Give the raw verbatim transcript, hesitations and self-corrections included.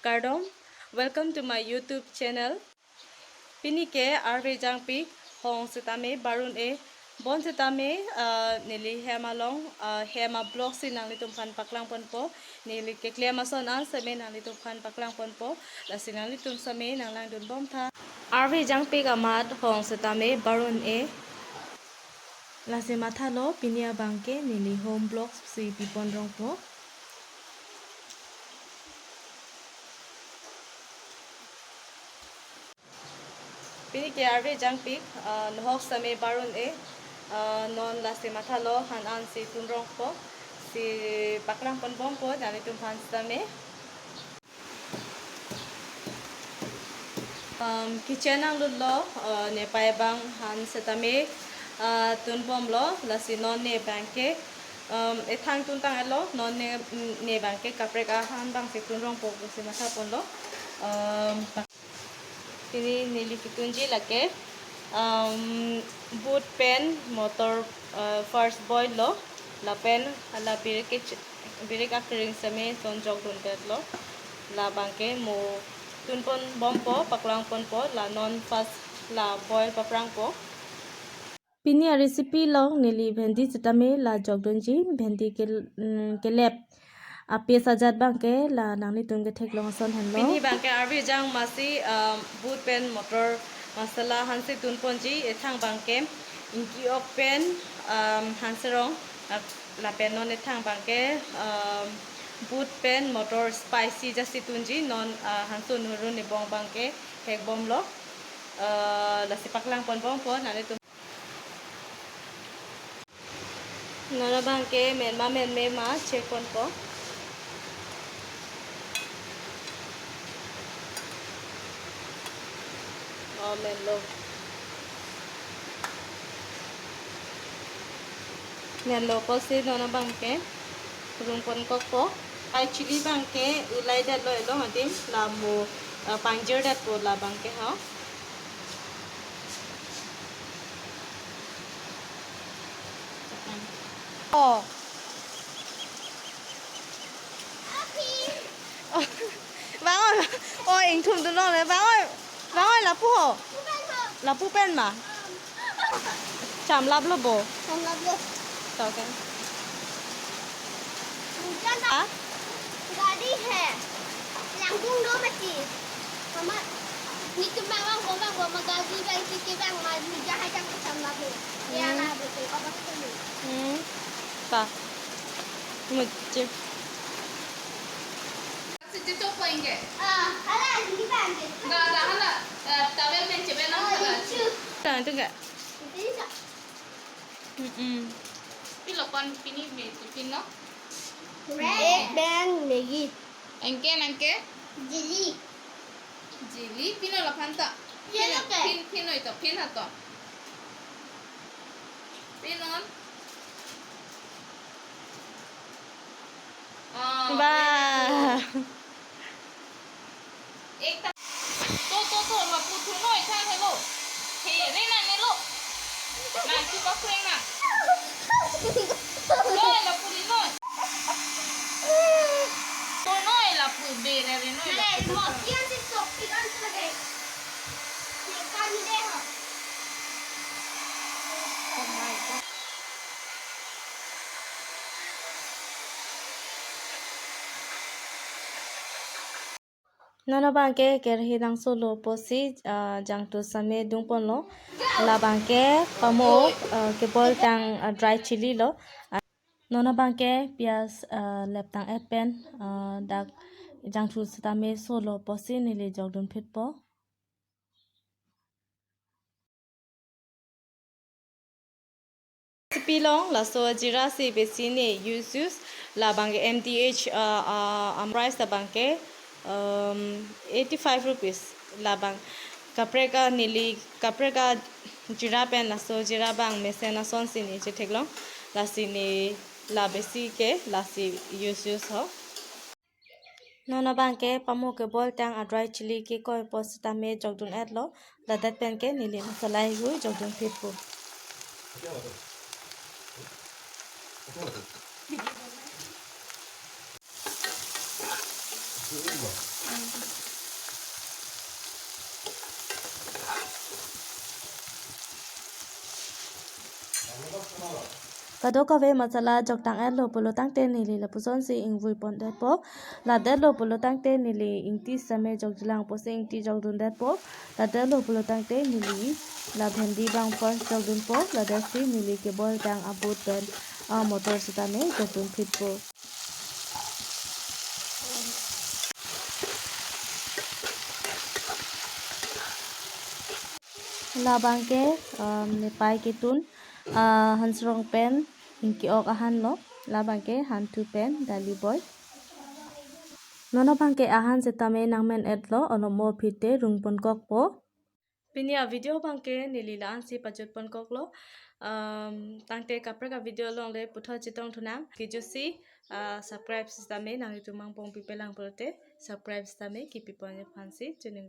Kardom, welcome to my YouTube channel. Pini ke arve jangpik hong setame barun e, bon setame, ah, neli hem along, ah, hem a-vlog si nanglitumphan paklang ponpo, neli keklem ason an seme nanglitumphan paklang ponpo, lasi nanglitum seme nanglangdun bom tha. Arve jangpik amat hong setame barun e. Lasi mathalo pini abangke neli home vlog si pipon rongpo. Pini ke arve jangpik, ah, nohok seme barun e, ah, non lasi mathalo han an si tun rongpo, si paklang pon bompo, nanglitumphan seme. Um, kitchen nanglutlo, uh, ne pai abang han setame, uh, tun bomlo, lasi non ne abangke, um, ethang tun tang-etlo, non ne, ne abangke kaprek ahan abang si tun rongpo pusi matha ponlo. Um, pini neli ketunji lake, um, boot pen motor, uh, first boil lo, lapen hala birik ke ch-, birik akring seme son jokdundetlo. Labangke mo tun pon bompo, paklang ponpo, la non first la boil paprangpo. Pini a-recipe along neli bhendi setame la jokdunji, bhendi ke, mm, kelep. A-paste ajat abangke la nanglitum ketheklong ason henlo. Pini abangke arve jang masi, um, boot pen motor masala hansi tun ponji, ethang abangke ingki ok pen, um, hanserong, uh, lapen non ethang abangke, um, boot pen motor spicy jasi tunji, non, uh, hanso nuru nibong abangke hek bomlo, uh, lasi paklang pon bompo, nanglitum. Non abangke men ma men me ma check ponpo. Oh, menlo. Menlo pusi non abangke rung pon kokpo. Dry chili abangke ulai detlo, elo adim la mo, eh, pangjir detpo labangke ho. Oh. Bang oi, oh, ingthum dun longle. Bang oi, bang oi, lapu ho. Lapu pen ma. Chamlaplo bo. Chamlaplo. To ke. Mujan ba. Ah? Gari hai. Langkung do mati. Mama, nitum bang bang bang bang bang ma gari bang tiki bang ma mujan hai jang chamlaplo. Ya Hmm. lah betul. Apa tu ni? Hmm. Ta. Muche. Sisi to poinge. Ah, hala, hindi ba ang ganda? Hala, hala. Eh, towel men chebe nang Oh, hala. Itu. Tang tu enggak? Itu bisa. Mm-mm. Pilo kon pini me tiffin lo? Bread. Egg bang Maggi. Anke, anke? Jelly. Jelly, pino laphan ta? Pino, Pino ke? Pin, pino ito, pin ato. Pinon. Ah, Bah. Very good. Ekta. To, to, to, lapu thu noi, than helo. He, re nang ne lo. Nang chu pakreng nang. Noi, lapu ri noi. To noi, lapu be re re noi, lapu. Oh my God. Non abangke kerhi nang solo pusi, ah, jangthu same dung ponlo. Labangke pamo, ah, kebol tang, ah, dry chili lo. Ah, non abangke pias, ah, lep tang-et pen, ah, dak jangthu setame solo pusi neli jokdun phitpo. Recipe along laso jira si besi ne use use, labangke M D H, uh, uh, um, price labangke, um, eighty five rupees labang. Kaprek a neli, kaprek a jira pen laso jira abang mesen ason si ne chetheklong, lasi ne la besi ke lasi use use ho. Non abangke pamo kebol tang a dry chili kekoi pu setame jokdun-et lo. Ladak pen ke neli masala hui jokdun phitpo. Kadokave masala joktang-etlo pulo tangte neli lapusonsi ingvui pondetpo. Ladetlo pulo tangte neli ingti same jokjilang pusi ingti jokdundetpo. Ladetlo pulo tangte neli la bhendi abang first jokdunpo. Ladetsi neli keboil tang abut pen, ah, motor sitame jokdunphitpo. Labangke, um, nepei ketun, ah, hansrong pen ingke-ok ahanlo. Labangke hanthu pen dali boil. Non abangke ahan sitame nangmen-etlo, onomo phite rungponkokpo. Pini avideo abangke neli la-ansi pajutponkoklo. Um, tangte kaprek avideo along le puthot chetongthunang. Kejutsi, ah, subscribe sitame nanglitum nangpongpipelang pulote subscribe sitame kipipon aphansi chuning.